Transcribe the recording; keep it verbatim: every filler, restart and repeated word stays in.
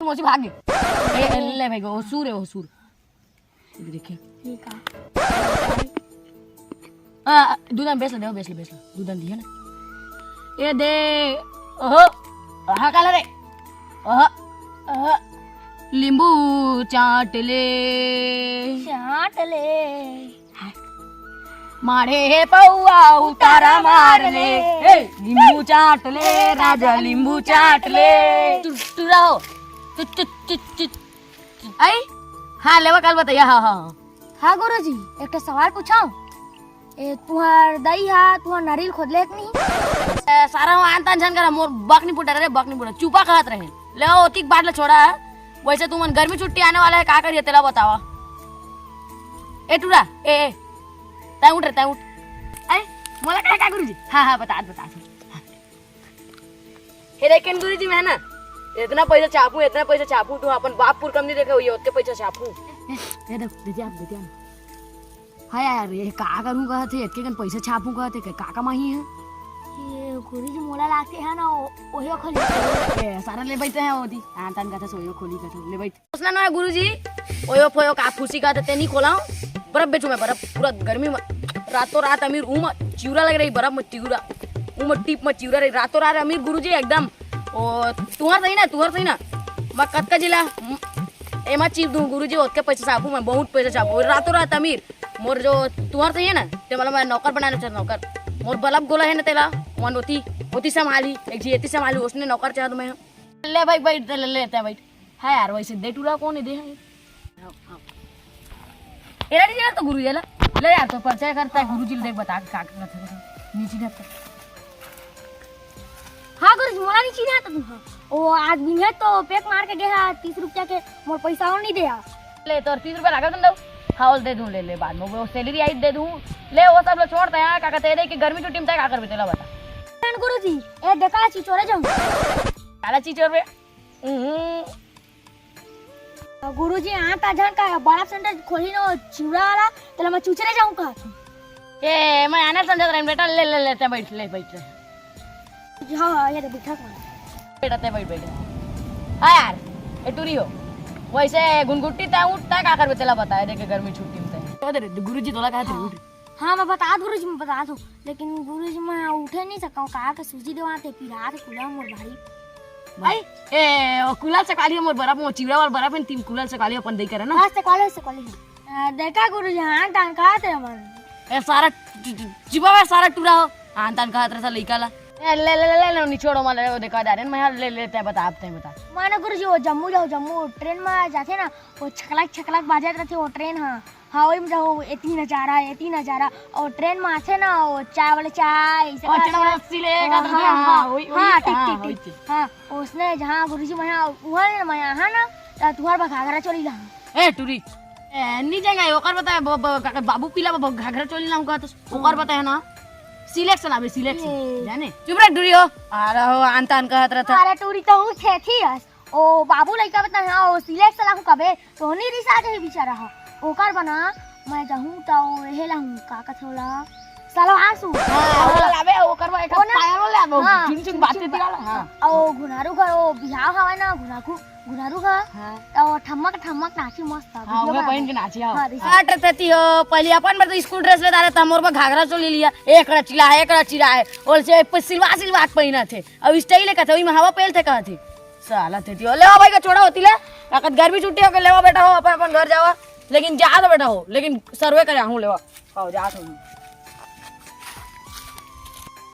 मौसी भाग गई। ए, ए, ले भाई, वो सूर है, वो सूर। ये देखिए। ये का? आ, दूधन बेच ले, दे, बेच ले, बेच ले। दूधन दिया ना। ये दे। ओहो। आहा, काला रे। ओहो। ओहो। नींबू चाट ले। चाट ले। मारे हे पौआ उतारा मार ले। ए, नींबू चाट ले, राजा नींबू चाट ले। तू, तू रहो। तू, तू, तू, तू। आई? हाँ, लेवा काल बताइया। हाँ, हाँ, हाँ। हाँ गुरुजी, एक ठो सवाल पूछाऊं? ए, तुहार दाई हा, तुहार नारियल खोद ले कि नहीं? ए, सारा हो आन तान झन करा, मोर बक नहीं फुटा रे, बक नहीं फुटा। चुपा कहत रहे। ले, ओतिक बात ले छोड़ा है। वैसे तुमन गर्मी छुट्टी आने वाला है, का करिए तेला बतावा। ए टूरा, ए, ए, तै उठ रे, तै उठ। अरे, मोला का, का गुरुजी? हाँ, हाँ, बता, बता। हे देखेन गुरुजी, मैं ना इतना पैसा छापूं, इतना पैसा छापूं, तू अपन बाप पुरखा म नहीं देखे होही, ओतके पैसा छापूं। ए, ए, दे, दे दे आप, दे दे आप। हाँ यार, ये का करूँ कहत हे, एतके कन पैसा छापूं कहत हे, का कमाही है? ये गुरुजी मोला लागथे है ना, ओ-, ओहियो खोली। ए, सारा ले बैठे हैं ओती, आन तान कहत हे, ओहियो खोली कहत हे, ले बैठ। उसना ना गुरुजी, ओयो फोयो का फूसी कहत हे, ते नहीं खोलाओ, बर्फ बेचूं मैं, बर्फ, पूरा गर्मी में, रातों रात अमीर, ऊ म चिउरा लग रही, बर्फ में चिउरा, ऊ म टीप में चिउरा रही, रातों रात अमीर गुरुजी एकदम। ओ, तुहर सही ना, तुहर सही ना, मैं कतका जिला, म-, एमा चीप दूं गुरुजी, ओतके पैसा छापूं मैं, बहुत पैसा छापूं, रातों रात अमीर। मोर जो तुहर सही है ना, ते वाला मैं नौकर बनाना चाहता, नौकर। मोर बल्ब गोला है ना तेला, मन ओती, ओती संभाली, एक जी एती संभाली, उसने नौकर चाहता मैं। ले भाई, बैठ, ले, ले, ले, बैठ। हाँ यार, वैसे दे टूरा कौन है, दे है। एला नहीं जाना तो गुरुजी ला। ले यार, तो परिचय करता है गुरुजी ला, देख बता के का करत है, नीचे जाता। हाँ गुरुजी, मोला नहीं चिन्हा था तुम। ओ आज बिन्हे तो पेक मार के गया तीस रुपया के, मोर पैसा और नहीं दिया। ले तोर तीस रुपया लागत न दऊ। हाँ, ओल दे दूं, ले, ले, बाद में वो सैलरी आई दे दूं। ले वो सब लो छोड़, तैं का कहते दे कि गर्मी छुट्टी में तैं का करबे तेला बता। गुरुजी, ए देखा चिचोरे जाऊं। काला चिचोर बे? हम्म। गुरुजी, आन तान झन का बड़ा सेंटर खोली न चिउरा वाला, तेला मैं चुचरे जाऊं का? ए, मैं आना समझत रहेन बेटा, ले, ले, ले, तैं बैठ, ले, बैठ रे। हाँ, हाँ, ये तो बैठा कौन? बेटा, तैं बैठ, बैठ। हाँ यार, ए टूरी हो, वैसे गुनगुट्टी तैं उठ, तैं का करबे तेला बता, देखे गर्मी छुट्टी में तैं। तो दे रे, गुरुजी तोला कहा थे, हाँ। उठ। हाँ, मैं बता गुरुजी, मैं बता दूं, लेकिन गुरुजी, मैं उठे नहीं सकता हूँ, कहा के सूजी देवा थे, पिरात कुला मोर भाई। भाई, ए, ओ कुलाल से काली मोर बर्फ, मोर चिवड़ा वाला बर्फ है, तीन कुलाल से काली अपन दे करे ना। हाँ, से काली, से काली। आ, देखा गुरुजी, आन तान कहा थे मन। ए, सारा चि-, चि-, चिबा है, सारा टूरा हो। आन तान कहा थे लइका ला। ए, ले, ले, ले, ले, ले, नहीं छोड़ो, मारे, वो देखा जा रहे हैं, मैं ले, ले, तैं बता, आप तैं बता। माने गुरुजी, वो जम्मू जाओ, जम्मू ट्रेन में जाते ना, वो छकलक, छकलक बाजत रहते, वो ट्रेन, हाँ। हाँ, वही में जाओ, एती नजारा, एती नजारा। और ट्रेन में आथे ना, वो चाय वाले चाय, ऐसे और करके चढ़ा वाला सिले, हाँ, का हाँ, हाँ, हाँ, हाँ, वही, वही, हाँ, ठीक, हाँ, ठीक, वही ठीक। चीज। हाँ, उसने जहाँ गुरुजी मैं, वहाँ ना, मैं यहाँ ना, तो तुहर बा घाघरा चोली ला। ए, टूरी। ए, नहीं जाएगा, ओकर बता, ब-, ब-, का-, बाबू पीला ब-, घाघरा चोली लाऊं का, तो ओकर बता है ना, सिलेक्शन आवे, सिलेक्शन, ये। जाने? चुप रह, टूरी हो। आ रहा हो, आन तान कहत रहता। अरे, टूरी तो हूँ, छे थी हस। ओ बाबू लइका बता, हाँ, ओ सिलेक्शन लाऊं कबे, तो नहीं रिसा जाही बेचारा हा। ओकर बना मैं जाहूं त ओ एहे लाहूं, का कथे ओला? सलवार सूट। हाँ, ओला लाबे, ओकर बर एक ठो पायलो लाबे, हाँ, झुन झुन बाते दिया ला, हाँ। ओ घुनारू घर, ओ बिहाव हवय ना, घुनारू, घुनारू घर। हाँ। त ओ ठमक ठमक नाची मस्त, हाँ, video ओला बना पहिन के नाची, हाँ। हाँ, रिसा। हट रे तेती हो, पहले अपन बर तो स्कूल ड्रेस ले डारे था, मोर बर घाघरा चोली लिया, एक रचिला है, एक रचिला है, और से प-, सिलवा सिलवा के पहिना थे, अब स्टाइल है कहते, ओही में हवा पेल थे कहते। साला तेती हो, ले ओ भाई का छोड़ा होती ले, ताकत गर्मी छुट्टी हो के लेवा बेटा हो, अपन अपन घर जावा, लेकिन जा तो बेटा हो, लेकिन सर्वे करे आहूं लेवा। आओ, जात हूँ।